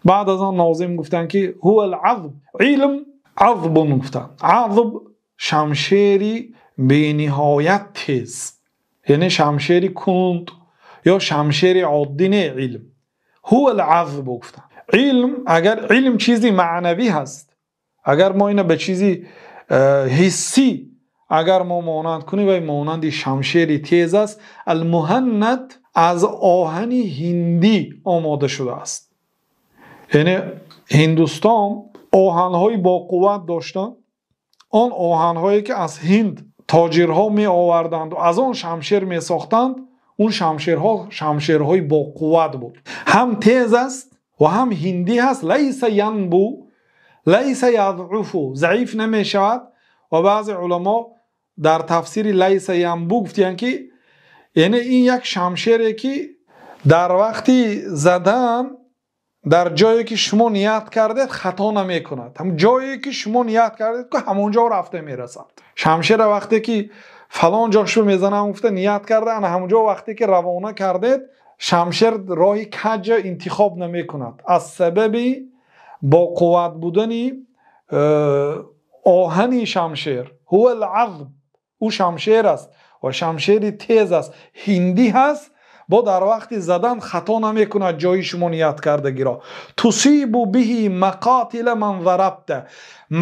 Баъд аз он нозим гуфтанд, ки هو العذب, илм عذب гуфтанд. عذب шамшери бениҳоят тез, яъне шамшери кунд ё шамшери оддӣ не, илм هو العذب гуфтанд. Илм, агар илм чизи маънавӣ ҳаст, агар мо ина ба чизи ҳиссӣ агар мо монанд кунем, вай монанди шамшери тез аст. Алмуҳаннад аз оҳани ҳиндӣ омода шудааст. Яъне Ҳиндустон оҳанҳои боқувват доштанд. Он оҳанҳое, ки аз Ҳинд тоҷирҳо меоварданду аз он шамшер месохтанд, он шамшерҳо шамшерҳои боқувват буд. Ҳам тез аст ва ҳам ҳиндӣ ҳаст. ليس ينبو ليس يضعف, заиф намешавад. Ва баъзе уламо дар тафсири ليس ينبو гуфтиянд, ки яъне ин як шамшере, ки дар вақти задан дар ҷое, ки шумо ният кардед, хато намекунад. Ҳам ҷое, ки шумо ният кардед, ки ҳамон ҷо рафта мерасад. Шамшера вақте ки фалон ҷошро мезанам гуфта ният карда, ана ҳамон ҷо вақте ки равона кардед, шамшер роҳи каҷа интихоб намекунад аз сабаби боқувват будани оҳани шамшер. هو العذب, ӯ шамшер аст ва шамшери тез аст, ҳиндӣ ҳаст, бо дар вақти задан хато намекунад ҷои шумо ният кардагиро. تصيب به مقاتل من ضربت.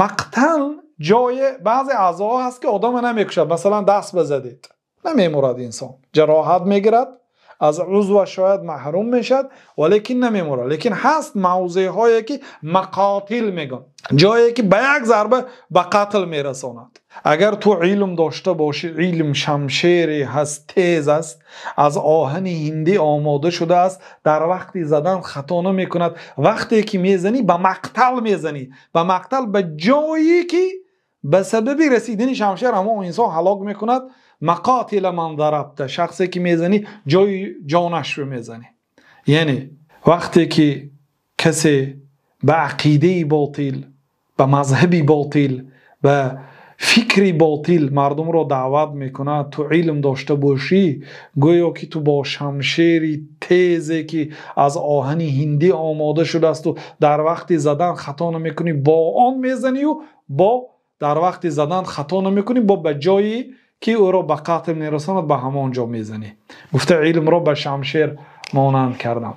مقتل ҷое баъзе аъзоҳо ҳаст, ки одама намекушад. Масалан, даст базадед, намемурад инсон, ҷароҳат мегирад, аз узваш шояд маҳрум мешавад, валекин намемурад. Лекин ҳаст мавзеъҳое, ки مقاتل мегӯянд, ҷое ки ба як зарба ба қатл мерасонад. Агар ту илм дошта бошӣ, илм шамшере ҳаст, тез аст, аз оҳани ҳиндӣ омода шудааст, дар вақти задан хато намекунад. Вақте ки мезанӣ, ба مقتل мезанӣ, ба مقتل, ба ҷое ки ба сабаби расидани шамшер ҳамон инсон ҳалок мекунад. مقاتل من ضربت, шахсе ки мезанӣ, ҷои ҷонашро мезанӣ. Яъне вақте ки касе ба ақидаи ботил, ба мазҳаби ботил, ба фикри ботил мардумро даъват мекунад, ту илм дошта бошӣ, гӯё ки ту бо шамшери тезе, ки аз оҳани ҳиндӣ омода шудаасту дар вақти задан хато намекунӣ, бо он мезанию бо дар вақти задан хато намекунӣ, бо ба ҷое ки ӯро ба қатл мерасонад, ба ҳамон ҷо мезанӣ гуфта, илмро ба шамшер монанд кардам.